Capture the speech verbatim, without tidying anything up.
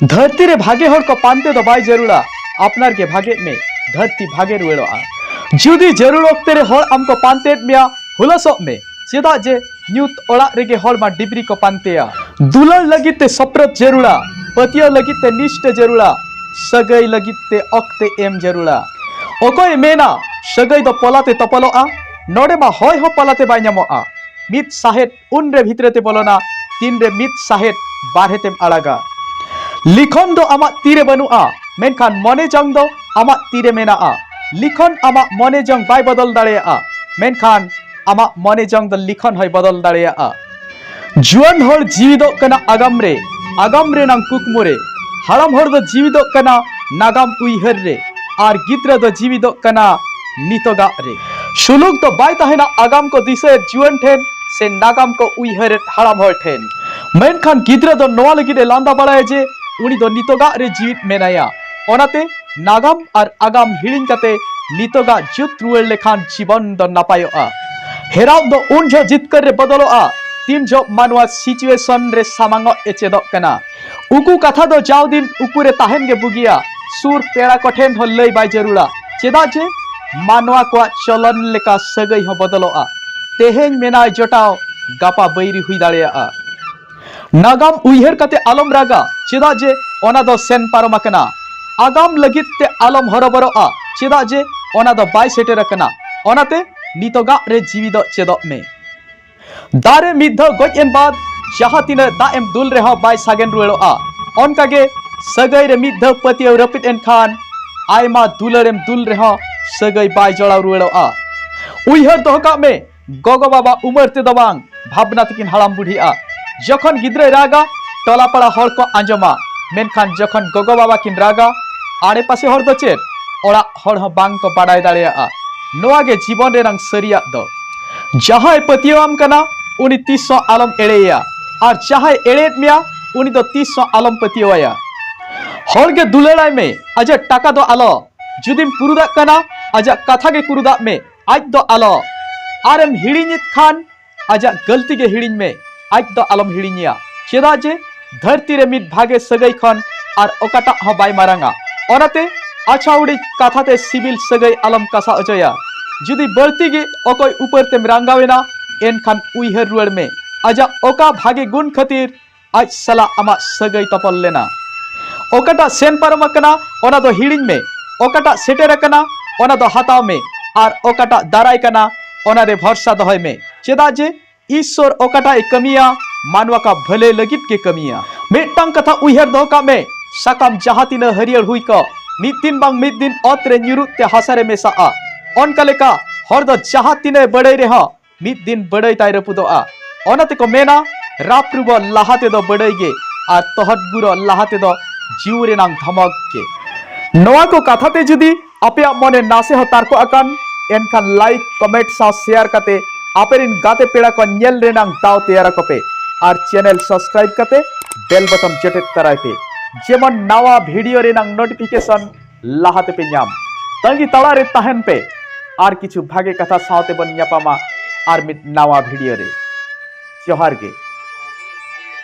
ᱫᱷᱟᱹᱨᱛᱤ ᱨᱮ ᱵᱷᱟᱜᱮ ᱦᱚᱲ ᱠᱚ ᱯᱟᱱᱛᱮ ᱫᱚ ᱵᱟᱭ ᱡᱟᱹᱨᱩᱲᱟ, ᱟᱯᱱᱟᱨ ᱜᱮ ᱵᱷᱟᱜᱮᱜ ᱢᱮ, ᱫᱷᱟᱹᱨᱛᱤ ᱵᱷᱟᱜᱮ ᱨᱩᱣᱟᱹᱲᱚᱜᱼᱟ᱾ ᱡᱩᱫᱤ ᱡᱟᱹᱨᱩᱲ ᱚᱠᱛᱮ ᱨᱮ ᱦᱚᱲ ᱟᱢ ᱠᱚ ᱯᱟᱱᱛᱮᱭᱮᱫ ᱢᱮᱭᱟ, ᱦᱩᱞᱟᱹᱥᱚᱜ ᱢᱮ, ᱪᱮᱫᱟᱜ ᱡᱮ ᱧᱩᱛ ᱚᱲᱟᱜ ᱨᱮᱜᱮ ᱦᱚᱲ ᱢᱟ ᱰᱤᱵᱨᱤ ᱠᱚ ᱯᱟᱱᱛᱮᱭᱟ᱾ ᱫᱩᱞᱟᱹᱲ ᱞᱟᱹᱜᱤᱫ ᱛᱮ ᱥᱚᱯᱨᱚᱛ ᱡᱟᱹᱨᱩᱲᱟ, ᱯᱟᱹᱛᱭᱟᱹᱣ ᱞᱟᱹᱜᱤᱫ ᱛᱮ ᱱᱤᱥᱴᱟᱹ ᱡᱟᱹᱨᱩᱲᱟ, ᱥᱟᱹᱜᱟᱹᱭ ᱞᱟᱹᱜᱤᱫ ᱛᱮ ᱚᱠᱛᱮ ᱮᱢ ᱡᱟᱹᱨᱩᱲᱟ᱾ ᱚᱠᱚᱭᱮ ᱢᱮᱱᱟ ᱥᱟᱹᱜᱟᱹᱭ ᱫᱚ ᱯᱚᱞᱟᱛᱮ ᱛᱚᱯᱚᱞᱚᱜᱼᱟ? ᱱᱚᱰᱮ ᱢᱟ ᱦᱚᱭ ᱦᱚᱸ ᱯᱚᱞᱟᱛᱮ ᱵᱟᱭ ᱧᱟᱢᱚᱜᱼᱟ᱾ ᱢᱤᱫ ᱥᱟᱦᱮᱫ ᱩᱱᱨᱮ ᱵᱷᱤᱛᱨᱤ ᱛᱮ ᱵᱚᱞᱚᱱᱟ, ᱛᱤᱱᱨᱮ ᱢᱤᱫ ᱥᱟᱦᱮᱫ ᱵᱟᱨᱦᱮ ᱛᱮᱢ ᱟᱲᱟᱜᱟ᱾ ᱞᱤᱠᱷᱚᱱ ᱫᱚ ᱟᱢᱟᱜ ᱛᱤᱨᱮ ᱵᱟᱹᱱᱩᱜᱼᱟ, ᱢᱮᱱᱠᱷᱟᱱ ᱢᱚᱱᱮ ᱡᱚᱝ ᱫᱚ ᱟᱢᱟᱜ ᱛᱤᱨᱮ ᱢᱮᱱᱟᱜᱼᱟ᱾ ᱞᱤᱠᱷᱚᱱ ᱟᱢᱟᱜ ᱢᱚᱱᱮ ᱡᱚᱝ ᱵᱟᱭ ᱵᱚᱫᱚᱞ ᱫᱟᱲᱮᱭᱟᱜᱼᱟ, ᱢᱮᱱᱠᱷᱟᱱ ᱟᱢᱟᱜ ᱢᱚᱱᱮ ᱡᱚᱝ ᱫᱚ ᱞᱤᱠᱷᱚᱱ ᱦᱚᱸᱭ ᱵᱚᱫᱚᱞ ᱫᱟᱲᱮᱭᱟᱜᱼᱟ᱾ ᱡᱩᱣᱟᱹᱱ ᱦᱚᱲ ᱡᱤᱣᱤᱫᱚᱜ ᱠᱟᱱᱟ ᱟᱜᱟᱢ ᱨᱮ, ᱟᱜᱟᱢ ᱨᱮᱱᱟᱝ ᱠᱩᱠᱢᱩ ᱨᱮ᱾ ᱦᱟᱲᱟᱢ ᱦᱚᱲ ᱫᱚ ᱡᱤᱣᱤᱫᱚᱜ ᱠᱟᱱᱟ ᱱᱟᱜᱟᱢ ᱩᱭᱦᱟᱹᱨ ᱨᱮ, ᱟᱨ ᱜᱤᱫᱽᱨᱟᱹ ᱫᱚ ᱡᱤᱣᱤᱫᱚᱜ ᱠᱟᱱᱟ ᱱᱤᱛᱚᱜᱟᱜ ᱨᱮ᱾ ᱥᱩᱞᱩᱠ ᱫᱚ ᱵᱟᱭ ᱛᱟᱦᱮᱱᱟ ᱟᱜᱟᱢ ᱠᱚ ᱫᱤᱥᱟᱹᱭᱮᱫ ᱡᱩᱣᱟᱹᱱ ᱴᱷᱮᱱ ᱥᱮ ᱱᱟᱜᱟᱢ ᱠᱚ ᱩᱭᱦᱟᱹᱨᱮᱫ ᱦᱟᱲᱟᱢ ᱦᱚᱲ ᱴᱷᱮᱱ᱾ ᱢᱮᱱᱠᱷᱟᱱ ᱜᱤᱫᱽᱨᱟᱹ ᱫᱚ ᱱᱚᱣᱟ ᱞᱟᱹᱜᱤᱫ ᱮ ᱞᱟᱸᱫᱟ ᱵᱟᱲᱟᱭᱟ ᱡᱮ ᱩᱱᱤ ᱫᱚ ᱱᱤᱛᱚᱜᱟᱜ ᱨᱮ ᱡᱤᱣᱤᱫ ᱢᱮᱱᱟᱭᱟ᱾ ᱚᱱᱟᱛᱮ ᱱᱟᱜᱟᱢ ᱟᱨ ᱟᱜᱟᱢ ᱦᱤᱲᱤᱧ ᱠᱟᱛᱮ ᱱᱤᱛᱚᱜᱟᱜ ᱡᱩᱛ ᱨᱩᱣᱟᱹᱲ ᱞᱮᱠᱷᱟᱱ ᱡᱤᱵᱚᱱ ᱫᱚ ᱱᱟᱯᱟᱭᱚᱜᱼᱟ᱾ ᱦᱮᱨᱟᱣ ᱫᱚ ᱩᱱ ᱡᱚᱦᱚᱜ ᱡᱤᱛᱠᱟᱹᱨ ᱨᱮ ᱵᱚᱫᱚᱞᱚᱜᱼᱟ, ᱛᱤᱱ ᱡᱚᱦᱚᱜ ᱢᱟᱱᱣᱟ situation ᱨᱮ ᱥᱟᱢᱟᱝᱚᱜ ᱮ ᱪᱮᱫᱚᱜ ᱠᱟᱱᱟ᱾ ᱩᱠᱩ ᱠᱟᱛᱷᱟ ᱫᱚ ᱡᱟᱣ ᱫᱤᱱ ᱩᱠᱩ ᱨᱮ ᱛᱟᱦᱮᱱ ᱜᱮ ᱵᱩᱜᱤᱭᱟ, ᱥᱩᱨ ᱯᱮᱲᱟ ᱠᱚᱴᱷᱮᱱ ᱦᱚᱸ ᱞᱟᱹᱭ ᱵᱟᱭ ᱡᱟᱹᱨᱩᱲᱟ᱾ ᱪᱮᱫᱟᱜ ᱡᱮ ᱢᱟᱱᱣᱟ ᱠᱚᱣᱟᱜ ᱪᱚᱞᱚᱱ ᱞᱮᱠᱟ ᱥᱟᱹᱜᱟᱹᱭ ᱦᱚᱸ ᱵᱚᱫᱚᱞᱚᱜᱼᱟ᱾ ᱛᱮᱦᱮᱧ ᱢᱮᱱᱟᱭ ᱡᱚᱴᱟᱣ, ᱜᱟᱯᱟ ᱵᱟᱹᱭᱨᱤ ᱦᱩᱭ ᱫᱟᱲᱮᱭᱟᱜᱼᱟ᱾ ᱱᱟᱜᱟᱢ ᱩᱭᱦᱟᱹᱨ ᱠᱟᱛᱮ ᱟᱞᱚᱢ ᱨᱟᱜᱟ, ᱪᱮᱫᱟᱜ ᱡᱮ ᱚᱱᱟ ᱫᱚ ᱥᱮᱱ ᱯᱟᱨᱚᱢ ᱟᱠᱟᱱᱟ᱾ ᱟᱜᱟᱢ ᱞᱟᱹᱜᱤᱫ ᱛᱮ ᱟᱞᱚᱢ ᱦᱚᱨᱚᱵᱚᱨᱚᱜᱼᱟ, ᱪᱮᱫᱟᱜ ᱡᱮ ᱚᱱᱟ ᱫᱚ ᱵᱟᱭ ᱥᱮᱴᱮᱨ ᱟᱠᱟᱱᱟ᱾ ᱚᱱᱟᱛᱮ ᱱᱤᱛᱚᱜᱟᱜ ᱨᱮ ᱡᱤᱣᱤ ᱫᱚ ᱪᱮᱫᱚᱜ ᱢᱮ᱾ ᱫᱟᱨᱮ ᱢᱤᱫ ᱫᱷᱟᱣ ᱜᱚᱡ ᱮᱱ ᱵᱟᱫ ᱡᱟᱦᱟᱸ ᱛᱤᱱᱟᱹᱜ ᱫᱟᱜ ᱮᱢ ᱫᱩᱞ ᱨᱮᱦᱚᱸ ᱵᱟᱭ ᱥᱟᱜᱮᱱ ᱨᱩᱣᱟᱹᱲᱚᱜᱼᱟ᱾ ᱚᱱᱠᱟᱜᱮ ᱥᱟᱹᱜᱟᱹᱭ ᱨᱮ ᱢᱤᱫ ᱫᱷᱟᱣ ᱯᱟᱹᱛᱭᱟᱹᱣ ᱨᱟᱹᱯᱩᱫ ᱮᱱ ᱠᱷᱟᱱ ᱟᱭᱢᱟ ᱫᱩᱞᱟᱹᱲ ᱮᱢ ᱫᱩᱞ ᱨᱮᱦᱚᱸ ᱥᱟᱹᱜᱟᱹᱭ ᱵᱟᱭ ᱡᱚᱲᱟᱣ ᱨᱩᱣᱟᱹᱲᱚᱜᱼᱟ᱾ ᱩᱭᱦᱟᱹᱨ ᱫᱚᱦᱚ ᱠᱟᱜ ᱢᱮ, ᱜᱚᱜᱚ ᱵᱟᱵᱟ ᱩᱢᱟᱹᱨ ᱛᱮᱫᱚ ᱵᱟᱝ, ᱵᱷᱟᱵᱽᱱᱟ ᱛᱮᱠᱤᱱ ᱦᱟᱲᱟᱢ ᱵᱩᱰᱷᱤᱜᱼᱟ᱾ ᱡᱚᱠᱷᱚᱱ ᱜᱤᱫᱽᱨᱟᱹᱭ ᱨᱟᱜᱟ, ᱴᱚᱞᱟ ᱯᱟᱲᱟ ᱦᱚᱲ ᱠᱚ ᱟᱸᱡᱚᱢᱟ, ᱢᱮᱱᱠᱷᱟᱱ ᱡᱚᱠᱷᱚᱱ ᱜᱚᱜᱚ ᱵᱟᱵᱟ ᱠᱤᱱ ᱨᱟᱜᱟ, ᱟᱲᱮ ᱯᱟᱥᱮ ᱦᱚᱲ ᱫᱚ ᱪᱮᱫ, ᱚᱲᱟᱜ ᱦᱚᱲ ᱦᱚᱸ ᱵᱟᱝ ᱠᱚ ᱵᱟᱰᱟᱭ ᱫᱟᱲᱮᱭᱟᱜᱼᱟ᱾ ᱱᱚᱣᱟ ᱜᱮ ᱡᱤᱵᱚᱱ ᱨᱮᱱᱟᱝ ᱥᱟᱹᱨᱤᱭᱟᱜ ᱫᱚ᱾ ᱡᱟᱦᱟᱸᱭ ᱯᱟᱹᱛᱭᱟᱹᱣᱟᱢ ᱠᱟᱱᱟ, ᱩᱱᱤ ᱛᱤᱥ ᱦᱚᱸ ᱟᱞᱚᱢ ᱮᱲᱮᱭᱮᱭᱟ, ᱟᱨ ᱡᱟᱦᱟᱸᱭ ᱮᱲᱮᱭᱮᱫ ᱢᱮᱭᱟ, ᱩᱱᱤ ᱫᱚ ᱛᱤᱥ ᱦᱚᱸ ᱟᱞᱚᱢ ᱯᱟᱹᱛᱭᱟᱹᱣᱟᱭᱟ᱾ ᱦᱚᱲ ᱜᱮ ᱫᱩᱞᱟᱹᱲᱟᱭ ᱢᱮ, ᱟᱡᱟᱜ ᱴᱟᱠᱟ ᱫᱚ ᱟᱞᱚ᱾ ᱡᱩᱫᱤᱢ ᱠᱩᱨᱩᱫᱟᱜ ᱠᱟᱱᱟ, ᱟᱡᱟᱜ ᱠᱟᱛᱷᱟ ᱜᱮ ᱠᱩᱨᱩᱫᱟᱜ ᱢᱮ, ᱟᱡ ᱫᱚ ᱟᱞᱚ᱾ ᱟᱨᱮᱢ ᱦᱤᱲᱤᱧᱮᱫ ᱠᱷᱟᱱ, ᱟᱡᱟᱜ ᱜᱟᱹᱞᱛᱤ ᱜᱮ ᱦᱤᱲᱤᱧ ᱢᱮ, ᱟᱡ ᱫᱚ ᱟᱞᱚᱢ ᱦᱤᱲᱤᱧᱮᱭᱟ᱾ ᱪᱮᱫᱟᱜ ᱡᱮ ᱫᱷᱟᱹᱨᱛᱤ ᱨᱮ ᱢᱤᱫ ᱵᱷᱟᱜᱮ ᱥᱟᱹᱜᱟᱹᱭ ᱠᱷᱚᱱ ᱟᱨ ᱚᱠᱟᱴᱟᱜ ᱦᱚᱸ ᱵᱟᱭ ᱢᱟᱨᱟᱝᱟ᱾ ᱚᱱᱟᱛᱮ ᱟᱪᱷᱟ ᱩᱰᱤᱡ ᱠᱟᱛᱷᱟ ᱛᱮ ᱥᱤᱵᱤᱞ ᱥᱟᱹᱜᱟᱹᱭ ᱟᱞᱚᱢ ᱠᱟᱥᱟ ᱚᱪᱚᱭᱟ᱾ ᱡᱩᱫᱤ ᱵᱟᱹᱲᱛᱤ ᱜᱮ ᱚᱠᱚᱭ ᱩᱯᱟᱹᱨ ᱛᱮᱢ ᱨᱟᱸᱜᱟᱣ ᱮᱱᱟ, ᱮᱱᱠᱷᱟᱱ ᱩᱭᱦᱟᱹᱨ ᱨᱩᱣᱟᱹᱲ ᱢᱮ, ᱟᱡᱟᱜ ᱚᱠᱟ ᱵᱷᱟᱜᱮ ᱜᱩᱱ ᱠᱷᱟᱹᱛᱤᱨ ᱟᱡ ᱥᱟᱞᱟᱜ ᱟᱢᱟᱜ ᱥᱟᱹᱜᱟᱹᱭ ᱛᱚᱯᱚᱞ ᱞᱮᱱᱟ᱾ ᱚᱠᱟᱴᱟᱜ ᱥᱮᱱ ᱯᱟᱨᱚᱢ ᱟᱠᱟᱱᱟ, ᱚᱱᱟ ᱫᱚ ᱦᱤᱲᱤᱧ ᱢᱮ᱾ ᱚᱠᱟᱴᱟᱜ ᱥᱮᱴᱮᱨ ᱟᱠᱟᱱᱟ, ᱚᱱᱟ ᱫᱚ ᱦᱟᱛᱟᱣ ᱢᱮ᱾ ᱟᱨ ᱚᱠᱟᱴᱟᱜ ᱫᱟᱨᱟᱭ ᱠᱟᱱᱟ, ᱚᱱᱟ ᱨᱮ ᱵᱷᱚᱨᱥᱟ ᱫᱚᱦᱚᱭ ᱢᱮ᱾ ᱪᱮᱫᱟᱜ ᱡᱮ ᱤᱥᱥᱚᱨ ᱚᱠᱟᱴᱟᱜ ᱮ ᱠᱟᱹᱢᱤᱭᱟ, ᱢᱟᱱᱣᱟ ᱠᱚ ᱵᱷᱟᱹᱞᱟᱹᱭ ᱞᱟᱹᱜᱤᱫ ᱜᱮ ᱠᱟᱹᱢᱤᱭᱟ᱾ ᱢᱤᱫᱴᱟᱝ ᱠᱟᱛᱷᱟ ᱩᱭᱦᱟᱹᱨ ᱫᱚᱦᱚ ᱠᱟᱜ ᱢᱮ, ᱥᱟᱠᱟᱢ ᱡᱟᱦᱟᱸ ᱛᱤᱱᱟᱹᱜ ᱦᱟᱹᱨᱭᱟᱹᱲ ᱦᱩᱭ ᱠᱚᱜ, ᱢᱤᱫ ᱫᱤᱱ ᱵᱟᱝ ᱢᱤᱫ ᱫᱤᱱ ᱚᱛ ᱨᱮ ᱧᱩᱨᱩᱜ ᱛᱮ ᱦᱟᱥᱟ ᱨᱮ ᱢᱮᱥᱟᱜᱼᱟ᱾ ᱚᱱᱠᱟ ᱞᱮᱠᱟ ᱦᱚᱲ ᱫᱚ ᱡᱟᱦᱟᱸ ᱛᱤᱱᱟᱹᱜ ᱵᱟᱲᱟᱭ ᱨᱮᱦᱚᱸ, ᱢᱤᱫ ᱫᱤᱱ ᱵᱟᱹᱲᱟᱹᱭ ᱛᱟᱭ ᱨᱟᱹᱯᱩᱫᱚᱜᱼᱟ᱾ ᱚᱱᱟ ᱛᱮᱠᱚ ᱢᱮᱱᱟ, ᱨᱟᱯ ᱨᱩᱵᱚ ᱞᱟᱦᱟ ᱛᱮᱫᱚ ᱵᱟᱹᱲᱟᱹᱭ ᱜᱮ, ᱟᱨ ᱛᱚᱦᱚᱫ ᱜᱩᱨᱚ ᱞᱟᱦᱟ ᱛᱮᱫᱚ ᱡᱤᱣᱩ ᱨᱮᱱᱟᱝ ᱫᱷᱚᱢᱚᱠ ᱜᱮ᱾ ᱱᱚᱣᱟ ᱠᱚ ᱠᱟᱛᱷᱟ ᱛᱮ ᱡᱩᱫᱤ ᱟᱯᱮᱭᱟᱜ ᱢᱚᱱᱮ ᱱᱟᱥᱮ ᱦᱚᱸ ᱛᱟᱨᱠᱚ ᱟᱠᱟᱱ, ᱮᱱᱠᱷᱟᱱ ᱞᱟᱭᱤᱠ, ᱠᱚᱢᱮᱱᱴ ᱥᱟᱶ ᱥᱮᱭᱟᱨ ᱠᱟᱛᱮ ᱟᱯᱮᱨᱮᱱ ᱜᱟᱛᱮ ᱯᱮᱲᱟ ᱠᱚ ᱧᱮᱞ ᱨᱮᱱᱟᱝ ᱫᱟᱣ ᱛᱮᱭᱟᱨ ᱟᱠᱚ ᱯᱮ᱾ ᱟᱨ ᱪᱮᱱᱮᱞ ᱥᱟᱵᱥᱠᱨᱟᱭᱤᱵ ᱠᱟᱛᱮ ᱵᱮᱞ ᱵᱚᱴᱚᱱ ᱡᱚᱴᱮᱫ ᱛᱟᱨᱟᱭ ᱯᱮ, ᱡᱮᱢᱚᱱ ᱱᱟᱣᱟ ᱵᱷᱤᱰᱤᱭᱳ ᱨᱮᱱᱟᱝ ᱱᱳᱴᱤᱯᱷᱤᱠᱮᱥᱚᱱ ᱞᱟᱦᱟ ᱛᱮᱯᱮ ᱧᱟᱢ᱾ ᱛᱟᱺᱜᱤ ᱛᱟᱲᱟ ᱨᱮ ᱛᱟᱦᱮᱱ ᱯᱮ᱾ ᱟᱨ ᱠᱤᱪᱷᱩ ᱵᱷᱟᱜᱮ ᱠᱟᱛᱷᱟ ᱥᱟᱶᱛᱮ ᱵᱚᱱ ᱧᱟᱯᱟᱢᱟ ᱟᱨ ᱢᱤᱫ ᱱᱟᱣᱟ ᱵᱷᱤᱰᱤᱭᱳ ᱨᱮ᱾ ᱡᱚᱦᱟᱨ ᱜᱮ᱾